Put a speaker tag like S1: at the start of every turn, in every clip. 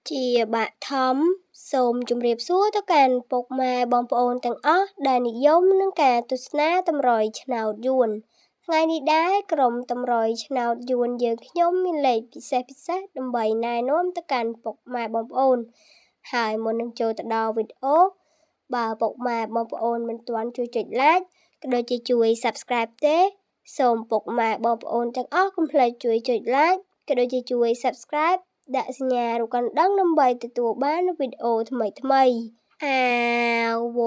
S1: ជាបឋមសូមជម្រាបសួរទៅកាន់ពុកម៉ែបងប្អូនទាំងអស់ដែលនិយមនឹងការទស្សនាតម្រុយឆ្នោតយួនថ្ងៃនេះដែរក្រុមតម្រុយឆ្នោតយួនយើងខ្ញុំមានលេខពិសេសពិសេសដើម្បីណែនាំទៅកាន់ពុកម៉ែបងប្អូនហើយមុននឹងចូលទៅដល់វីដេអូបើពុកម៉ែបងប្អូនមិនទាន់ជួយចុច Like ក៏ដូចជាជួយ Subscribe ទេសូមពុកម៉ែបងប្អូនទាំងអស់កុំភ្លេចជួយចុច Like ក៏ដូចជាជួយ Subscribe ដាក់សញ្ញារូបកណ្ដឹងដើម្បីទទួលបានវីដេអូថ្មីៗអាវ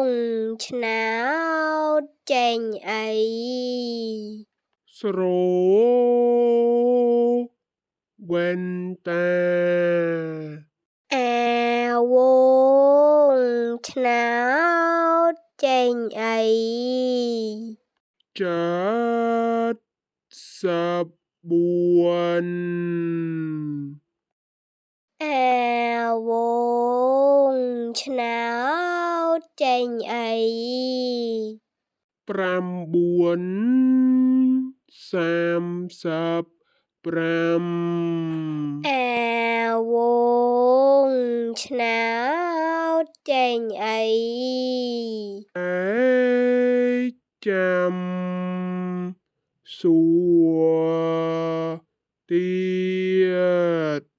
S1: ងឆ្នោតចេញអី
S2: ស្រវ៉ែនតា
S1: អាវងឆ្នោតចេញអី
S2: 74
S1: អាវងឆ្នោតចេញអី
S2: 9 35
S1: អាវងឆ្នោតចេញអី
S2: ឯចាំសួរទៀត។